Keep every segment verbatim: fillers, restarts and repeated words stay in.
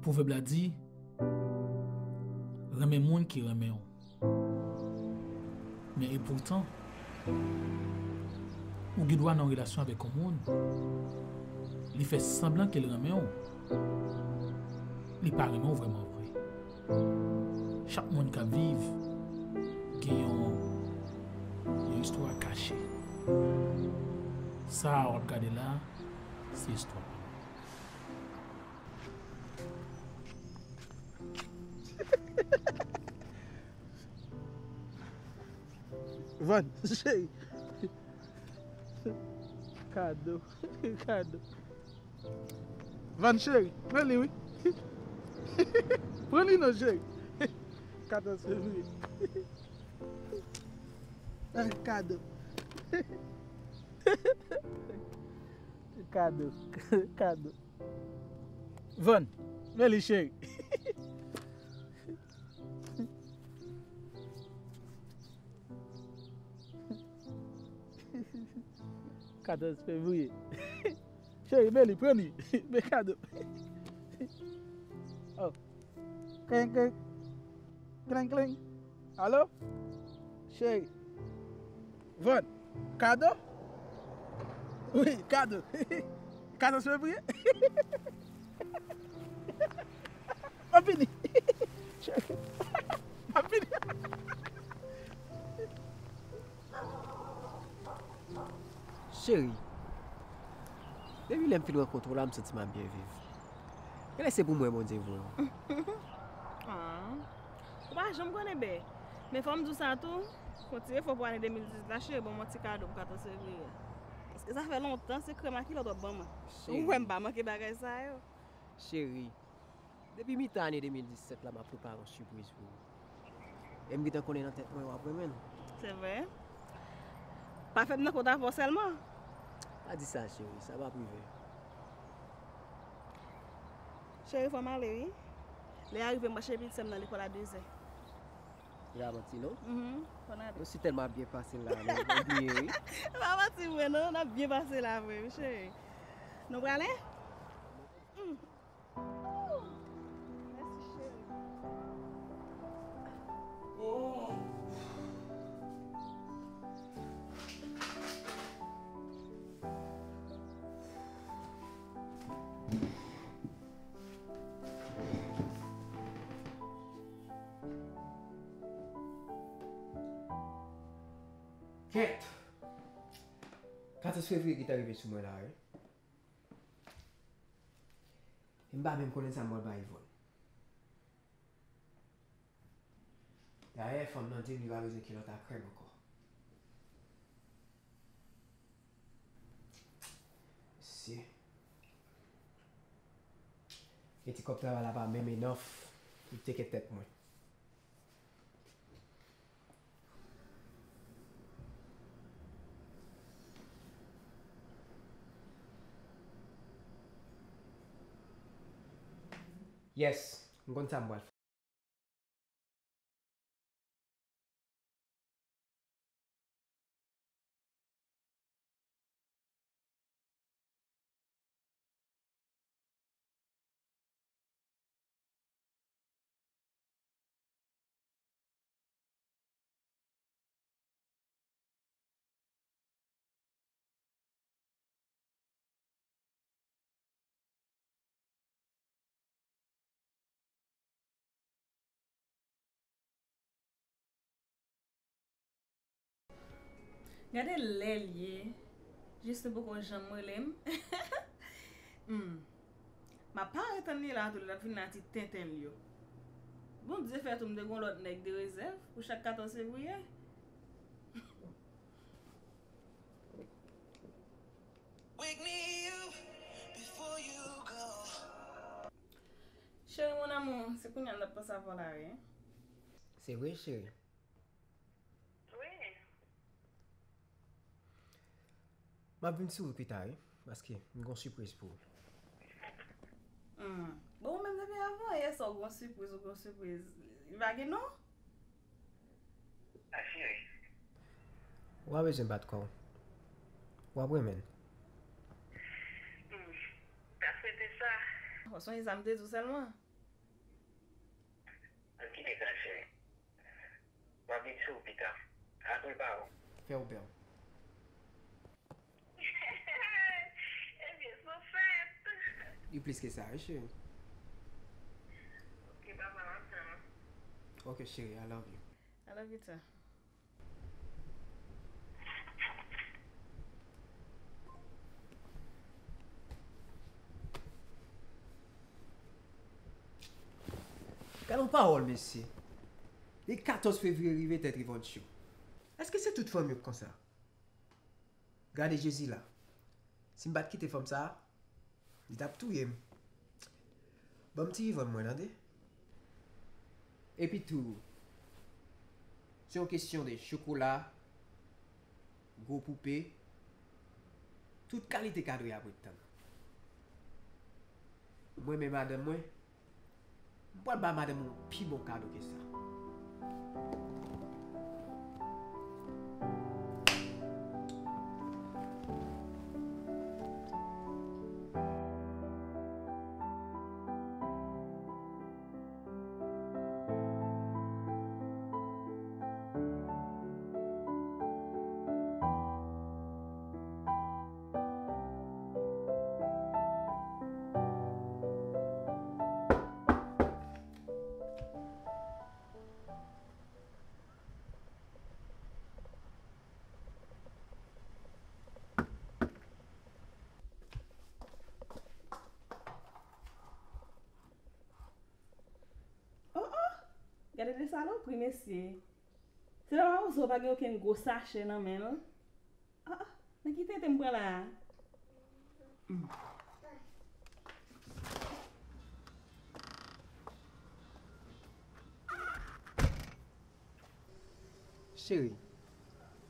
Pwovèb la di, renmen moun ki renmen w. Men epoutan, ou gen dwa nan yon relasyon avèk yon moun, li fè sanblan ke l renmen w, li pa renmen w vrèman vre. Chak moun k ap viv gen yon, yon istwa kache. Sa a w ap gade la, se istwa pa m. Van, cheri. Kado, kado. Van, cheri, pran li, wi. Pran li non, cheri. Katòz fevriye. Ay, kado. Kado, kado. Van, men li, cheri. Katòz fevriye. Cheri, men li, pran li. Men kado. Oh. Keng, keng. Keng, keng. Alo? Cheri. Van. Kado? Wi, kado. Katòz fevriye? M ap vini. Cheri. M ap vini. Cheri, depi lè m fin rankontre w la, m santi m ap byen viv. Genlè se pou mwen Bondye voye w. Ah. Ou pa janm konnen, bè. Men fò m di w sa tou, fè yon ti efò pou ane de mil dizuit la, cheri, ban m yon ti kado pou katòz fevriye a. Paske sa fè lontan, se krèm ak kilòt w ap ban mwen. Cheri. Ou wè m pa manke bagay sa yo. Cheri, depi mitan ane de mil disèt la, m ap prepare yon sipriz pou ou. E m gentan konnen nan tèt mwen w ap renmen l. Se vre? Pa fè m nan kont avè w sèlman. Pa di sa, cheri, sa p ap rive. Cheri, fò m ale, wi. Lè a rive, m pral chèche pitit sè m nan lekòl a dezè. E pa manti, non? Mhm, fò n ale. Nou si tèlman ap byen pase la, nou bliye, wi. E pa manti vre, non, n ap byen pase la vre, wi, cheri. Nou prale? Mm. Mèsi, cheri. Kèt! Katòz fevriye ki ta rive sou mwen la, wi. E m pa menm konnen sa m pral bay Yvonne. Dayè, fanm nan di m li pa bezwen kilòt a krèm ankò. Mesye. E ti kòb travay la pa menm enough pou teke tèt mwen. Yes, m konn sa m pral fè. Gade lè l ye. Justin poko janm rele m. Hmm. M ap parèt ann li la tou, lè l ap vin la ti tenten l yo. Bondye fè tou m te gon lòt nèg de rezèv pou chak katòz fevriye. Wake me up before you go. Cheri, mon amour, se kounye a m t ap panse avè w la, wi. Se vre, cheri? Wi. M ap vin sou ou pita, wi. Paske m gon sipriz pou ou. Hmm. Bon, ou menm depi avan yè sa, ou gon sipriz, ou gon sipriz. Li pa gen non? A cheri. Ou pa bezwen bat kò w. W ap renmen l. Hmm. M ta swete sa. Ou sonje sa m te di w sèlman? Ann kite sa, cheri. M ap vin sou ou pita. Apre pawòl. Fè ou bèl. Ebyen, sa fèt. Li plis ke sa, wi, cheri. Ok, papa, m ap tann ou. Ok, cheri, I love you. I love you too. Gade yon pawòl, mesye. Li katòz fevriye rive, tèt revòlsyon. Èske se tout fanmi w k konsa? Gade Jezi la. Si m pa t kite fanm sa a, li t ap touye m. Ban m ti Yvonne mwen, tande. Epi tou, se yon kesyon de chokola, gwo poupe, tout kalite kado y ap ret tann. Mwen men madanm mwen, m pral ba madanm mwen yon pi bon kado ke sa. Oh, oh! Gade de salopri, mesye. Se pa Mawozo pa gen okenn gwo sachè nan men l. Ah, ah, nan ki tenten m pran la a? Hmm. Cheri,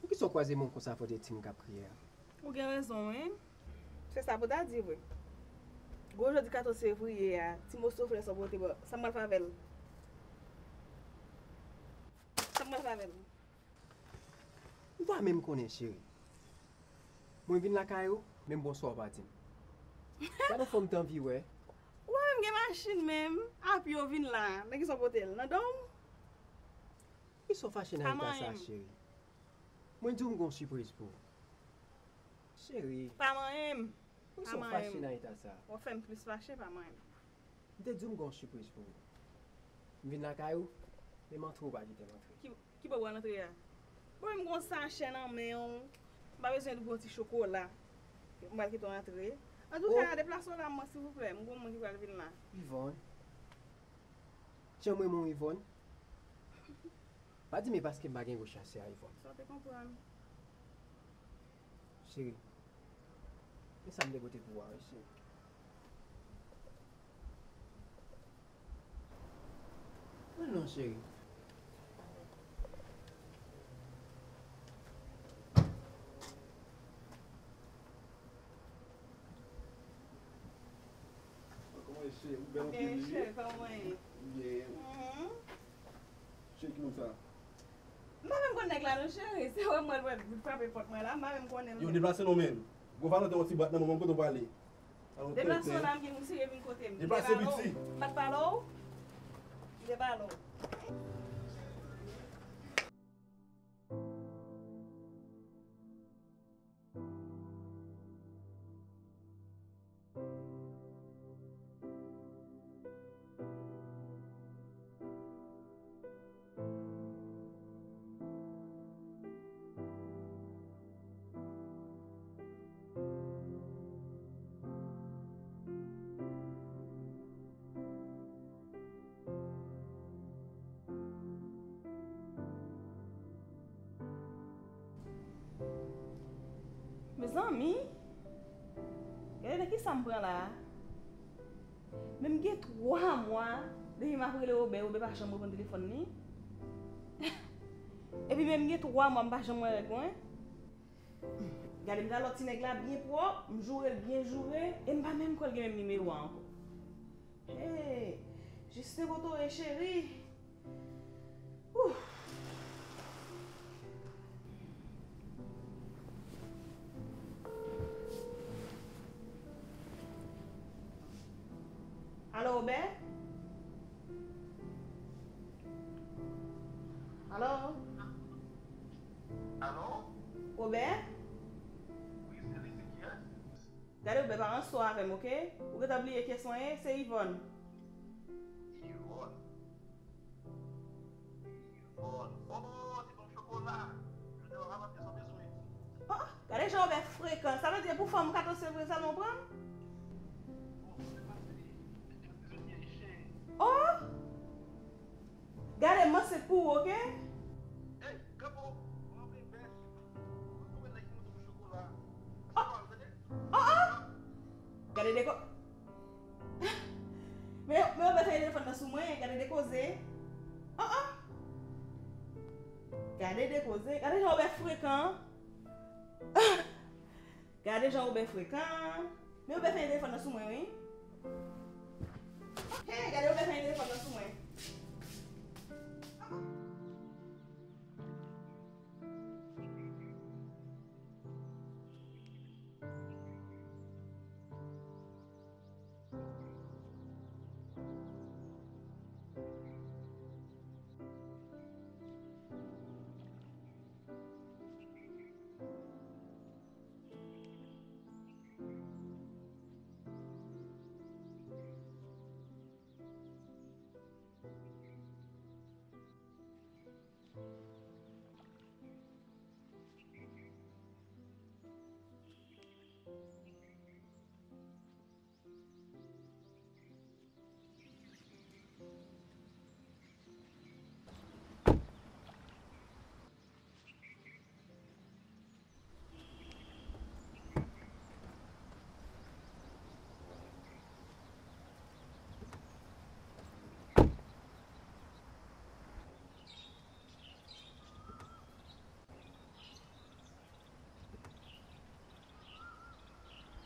poukisa w kwaze men w konsa fò te di m k ap kriye a? Ou gen rezon, wi. Se sa pou ta di vre. Gwo jodi katòz fevriye a, ti moso flè sa w pote bò, sa m pral fè avè l? Sa m pral fè avè l? M pa menm konnen, cheri. Mwen vin lakay ou, menm bonswa w pa di m. Gade yon fanm m t anvi wè. Ou pa menm gen machin menm, a pye w vin la, nan kisa w pote l? Nan do w? Poukisa w fache nan eta sa, cheri? Mwen di w m gon sipriz pou ou. Cheri. Pa manyen m. Poukisa w fache nan eta sa? W ap fè m plis fache, pa manyen m. M te di w m gon sipriz pou ou. M vin lakay ou, men m antre ou pa kite m antre. Ki, ki bò w pral antre a? Bon, m gon sachè nan men w. M pa bezwen gwo ti chokola. M pral kite w antre. Antouka, deplase w la, mwen, silvouplè. M gon moun ki pral vin la. Yvonne. Janm renmen w, Yvonne. Pa di m e paske m pa gen gwo chase a, Yvonne. Sa w te konprann. Cheri, men sa m te pote pou ou a, wi, cheri. Non, non, cheri. Kòman w ye, cheri? Ou bèl anpil, wi. Cheri, kòman w ye? Byen. Cheri, ki moun sa? M pa menm konn nèg la non, cheri. Se wè mwen, l wè, l frape pòt mwen la, m pa menm konnen l. Yo, deplase non, men. Gwo Valentin, yon ti bwat nan men mwen, kote w prale? Deplase w la, m gen misye vin kote m. Deplase piti. M pa t pale w? M te pale w. Mezanmi, gade nan kisa m pran la a. Men m gen twa mwa depi m ap rele Obè, Obè pa janm reponn telefòn li. Epi men m gen twa mwa m pa janm wè règ mwen. Gade, m t al wè ti nèg la byen pwòp, m joure l byen joure, e m pa menm kwè l gen menm nimewo a ankò. Hey, Jisten, kote w ye, cheri? Ouh. Alo, Obè? Alo? Alo? Obè? Wi, se li, se kiyès? Gade, Obè, pa ranse w avè m, oke? Ou gentan bliye kiyès mwen ye? Se Yvonne. Yvonne? Yvonne. Oh, ti bon chokola. Jodi a w a kapab gen sa w bezwen. Oh, gade jan Obè frekan. Sa vle di pou fanm katòz fevriye sèlman w pran m? Bon, se pa se, se, se, se, cheri. Oh! Gade m ansent pou ou, oke? Ey, kanpe w, w ap vin bèl. Ou konprann nèg ki monte pou chokola. Sa pa w tande? Oh, oh! Gade deko. Men, men Obè fè telefòn nan sou mwen, gade de koze. Oh, oh! Gade de koze, gade jan Obè frekan. Gade jan Obè frekan. Men Obè fè telefòn nan sou mwen, wi. Hey, gade Obè fè telefòn nan sou mwen.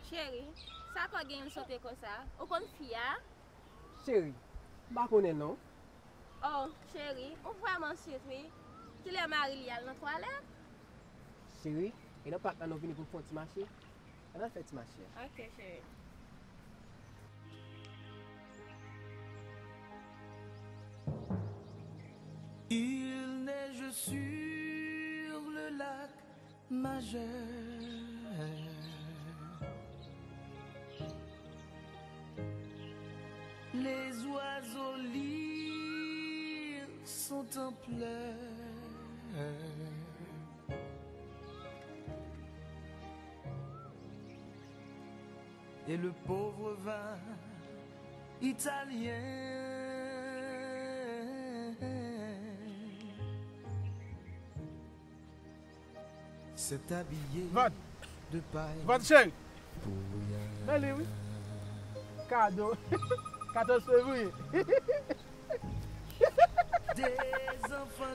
Cheri, sa kò gen l sote konsa? Ou konn fi a? Cheri, m pa konnen non. Oh, cheri, ou vrèman swit wi. Kilè mari l ye al nan twalèt? Cheri, e nan pak la nou vini pou n fè yon ti mache? Ann al fè ti mache a. Ok, cheri. Il neige sur le lac Majeur. Les oiseaux lyres sont en pleurs. Et le pauvre vin italien. Vann. Vann, cheri. Men li wi. Kado. Katòz fevriye.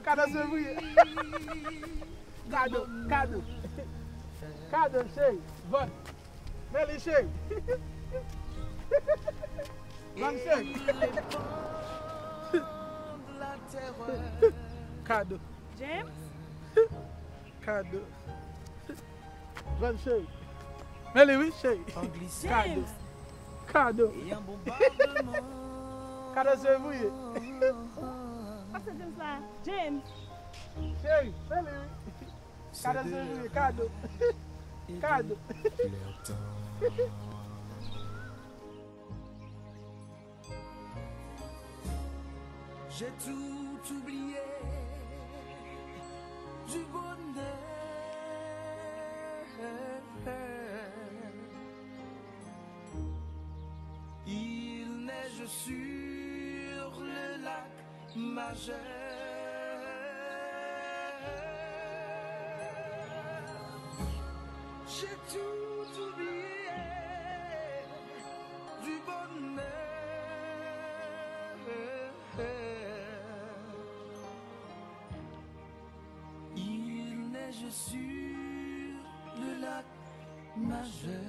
Katòz fevriye. Kado, kado. Kado, cheri. Vann. Men li, cheri. Vann, cheri. Kado. James? Kado. Vann, cheri. Men li wi, cheri. Kado. James! Kado. Kado se vouye. Pase James la. James! Cheri, men li wi. Kado se vouye, kado. Kado. J'ai tout oublié du bonheur. Il neige sur le lac Majeur. J'ai tout oublié du bonheur. Il neige sur le lac majeur.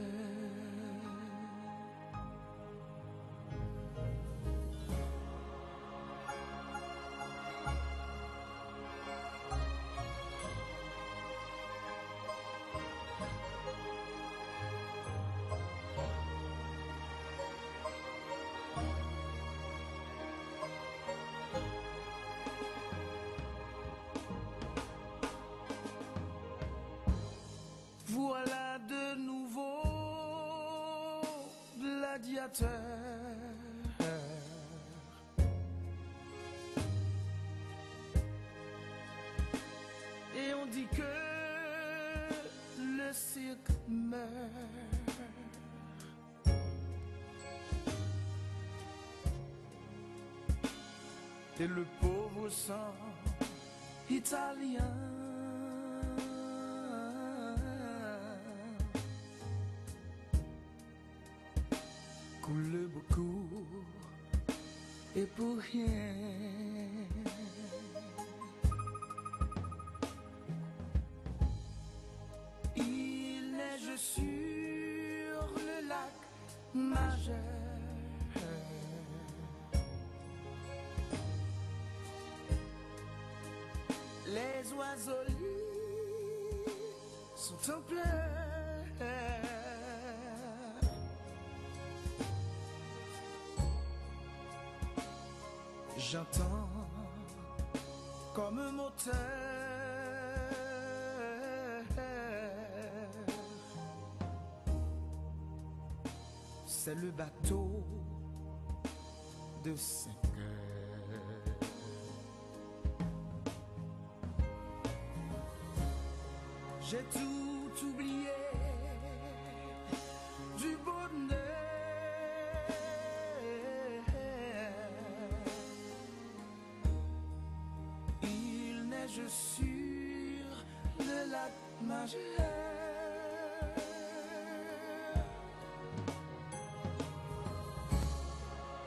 Voilà de nouveaux gladiateurs. Et on dit que le cirque meurt. Et le pauvre sang italien coule beaucoup et pour rien. Il neige sur le lac Majeur. Les oiseaux libres sont en pleurs. J'entends comme un moteur. C'est le bateau de cinq heures. J'ai tout oublié du bonheur. Il neige sur le lac Majeur.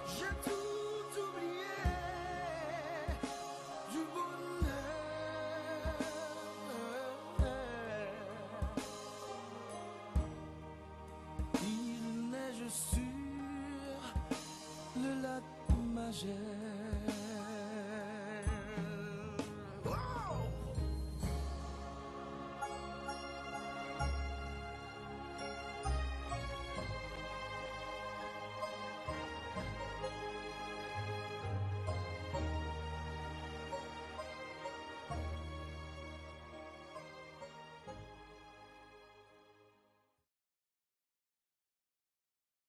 J'ai tout oublié du bonheur. Il neige sur le lac Majeur.